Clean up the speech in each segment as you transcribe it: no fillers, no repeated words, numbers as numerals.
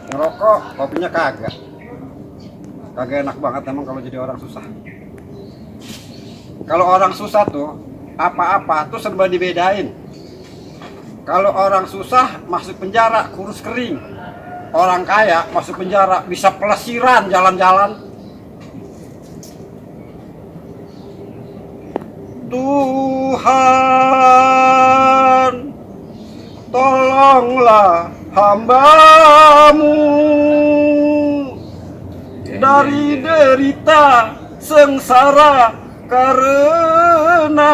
Ngerokok, kopinya kagak. Kagak enak banget emang kalau jadi orang susah. Kalau orang susah tuh, apa-apa tuh serba dibedain. Kalau orang susah masuk penjara, kurus kering. Orang kaya masuk penjara, bisa pelesiran jalan-jalan. Tuhan, tolonglah hamba-Mu dari derita sengsara karena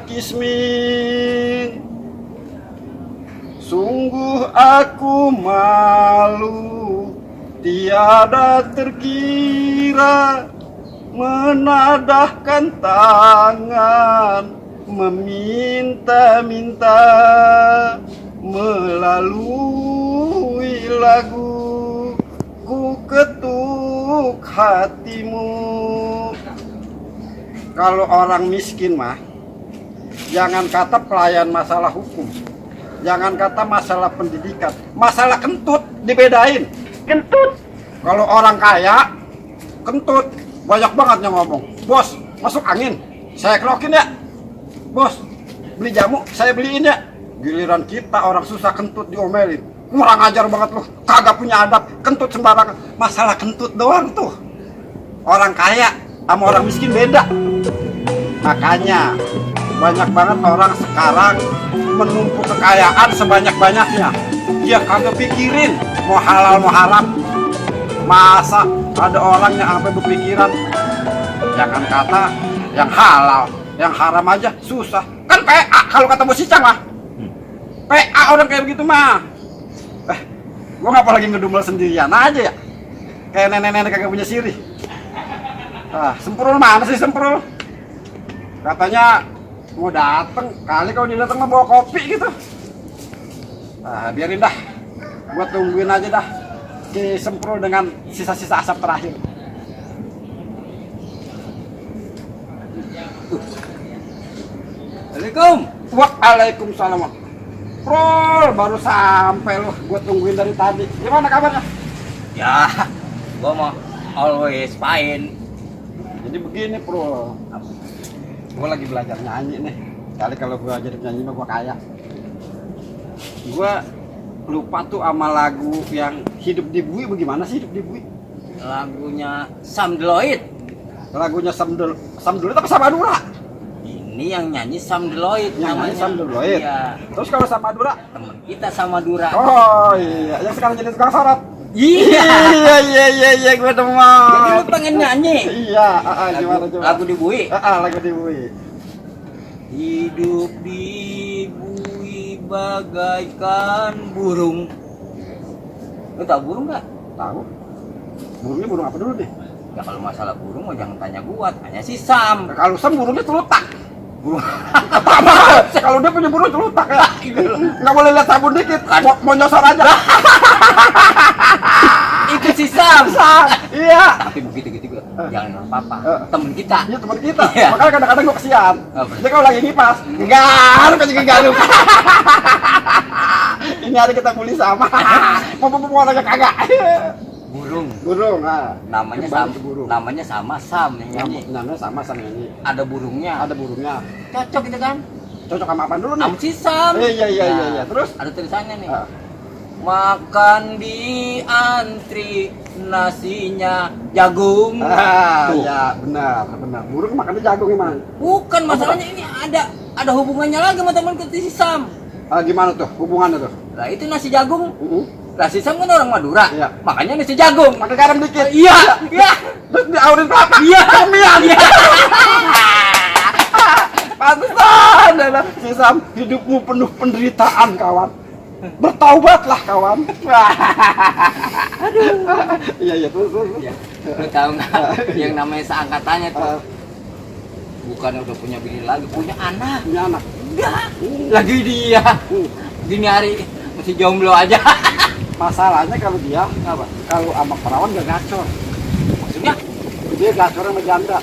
kismin. Sungguh aku malu, tiada terkira, menadahkan tangan, meminta-minta melalui lagu, ku ketuk hatimu. Kalau orang miskin mah, jangan kata pelayan masalah hukum, jangan kata masalah pendidikan, masalah kentut dibedain. Kentut. Kalau orang kaya, kentut. Banyak banget yang ngomong, bos masuk angin, saya kelokin ya. Bos beli jamu, saya beliin ya. Giliran kita orang susah kentut diomelin, kurang ajar banget loh, kagak punya adab, kentut sembarangan. Masalah kentut doang tuh. Orang kaya sama orang miskin beda. Makanya banyak banget orang sekarang menumpuk kekayaan sebanyak-banyaknya. Dia kagak pikirin mau halal mau haram. Masa ada orang yang sampai berpikiran, jangan kata yang halal, yang haram aja susah. Kan PA kalau kata bos Icang mah. PA orang kayak begitu mah. Gua ngapa lagi ngedumel sendirian aja ya? Kayak nenek-nenek kagak punya sirih. Semprul mana sih semprul? Katanya mau dateng, kali kalau dia dateng mah bawa kopi gitu. Biarin dah, gua tungguin aja dah si semprul dengan sisa-sisa asap terakhir. Assalamualaikum. Waalaikumsalam. Prol, baru sampai loh, gua tungguin dari tadi. Gimana kabarnya? Ya, gua mau always fine. Jadi begini, Prol. Gua lagi belajar nyanyi nih. Kali kalau gua jadi penyanyi mah gua kaya. Gua lupa tuh sama lagu yang Hidup di Bui. Bagaimana sih Hidup di Bui? Lagunya Sam Deloitte. Lagunya Sam Deloitte apa sama Madura? Ini yang nyanyi Sam Deloitte Yang nyanyi namanya. Sam Deloitte. Iya. Terus kalau sama Madura? Temen kita sama Madura. Oh iya, yang sekarang jadi tukang sorot. Iya. Iya, gue Jadi demen. lu pengen nyanyi? Iya, gimana coba? Lagu di Bui. Lagu di Bui. Hidup di bui bagaikan burung. Lu tau burung nggak? Tahu? Burungnya burung apa dulu deh? Ya kalau masalah burung mau jangan tanya gua, tanya si Sam. Kalau Sam burungnya celutak. Burung. Apa? Kalau dia punya burung celutak ya. Nggak boleh lihat sabun dikit. Mau nyosor aja. Itu si Sam. Iya. Tapi begitu juga jangan apa-apa. Temen kita. Iya teman kita. Iya. Makanya kadang-kadang gue kesian. Apa? Dia kalau lagi ngipas, garuk aja garuk. Ini hari kita bully sama. Mau orangnya kagak. Burung. Namanya Kembali sama, ke burung. namanya sama Sam yang nyanyi. Namanya sama nyanyi. Ada burungnya. Ada burungnya. Cocok gitu kan? Cocok sama apa dulu nih? Sama si Sam. Iya. Terus? Ada tulisannya nih. Ah. Makan di antri nasinya jagung. Tuh. Ya benar. Burung makannya jagung emang. Bukan masalahnya ini ada hubungannya lagi sama teman kita si Sam. Gimana tuh hubungannya tuh? Lah itu nasi jagung. Lah si Sam kan orang Madura. Iya. Makanya nasi jagung. Pakai garam dikit. Iya. Terus diaurin kelapa. Iya. Mian. Iya. Pantesan si Sam, hidupmu penuh penderitaan kawan. Bertaubatlah kawan. Iya terus. Ya, lu tahu nggak yang namanya seangkatannya tuh bukan udah punya bini lagi, punya anak. Punya anak. Enggak, lagi dia gini hari masih jomblo aja. Masalahnya kalau dia apa? Kalau sama perawan gak gacor. Maksudnya Dia gacor sama janda.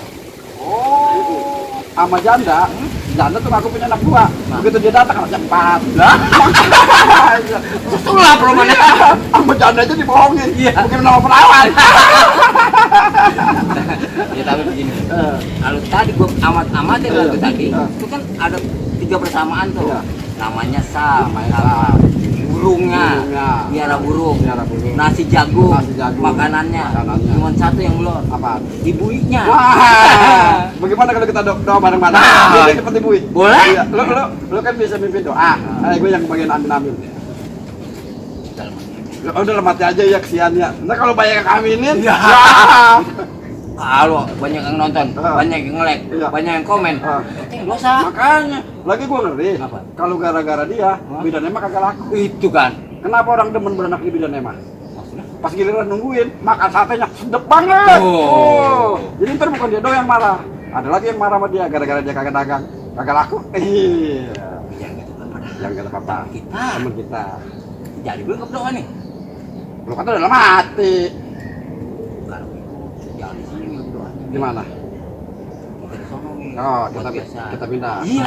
oh Sama janda janda tuh aku punya anak 2. Begitu dia datang anak 4. Lah, sulap rumahnya. Sama janda aja dibohongin. Iya. Mungkin nama perawan. Ya tapi begini. Kalau tadi gua amat-amatin lagu tadi, itu kan ada 3 persamaan tuh. Iya. Namanya sama, burungnya, biara burung, Biara burung. nasi jagung, Makanannya. Cuma satu yang belum, Apa? ibuinya. Wah, bagaimana kalau kita doa bareng-bareng? Nah, Ini seperti bui. boleh? Iya, lu kan bisa mimpin doa. Gue yang bagian amin-amin. Lu udah mati aja ya kesiannya. Nah kalau banyak yang aminin, Ya. ya. Halo, banyak yang nonton, banyak yang nge-like, Iya. banyak yang komen. Itu yang dosa. Makanya, lagi gue ngeri. Apa? Kalau gara-gara dia, bidan emang kagak laku. Itu kan. Kenapa orang demen beranak di bidan emang? Pas giliran nungguin, makan satenya sedep banget. Oh. Jadi ntar bukan dia doang yang marah. Ada lagi yang marah sama dia gara-gara dia kagak dagang, kagak laku. Iya. Yang kata papa. Kita. Temen kita. Jadi belum berdoa nih. Lu kata udah mati. Kalau jangan di sini berdoa. Gimana? Kita di sono nih. Oh, Buat biasa. kita pindah. Iya.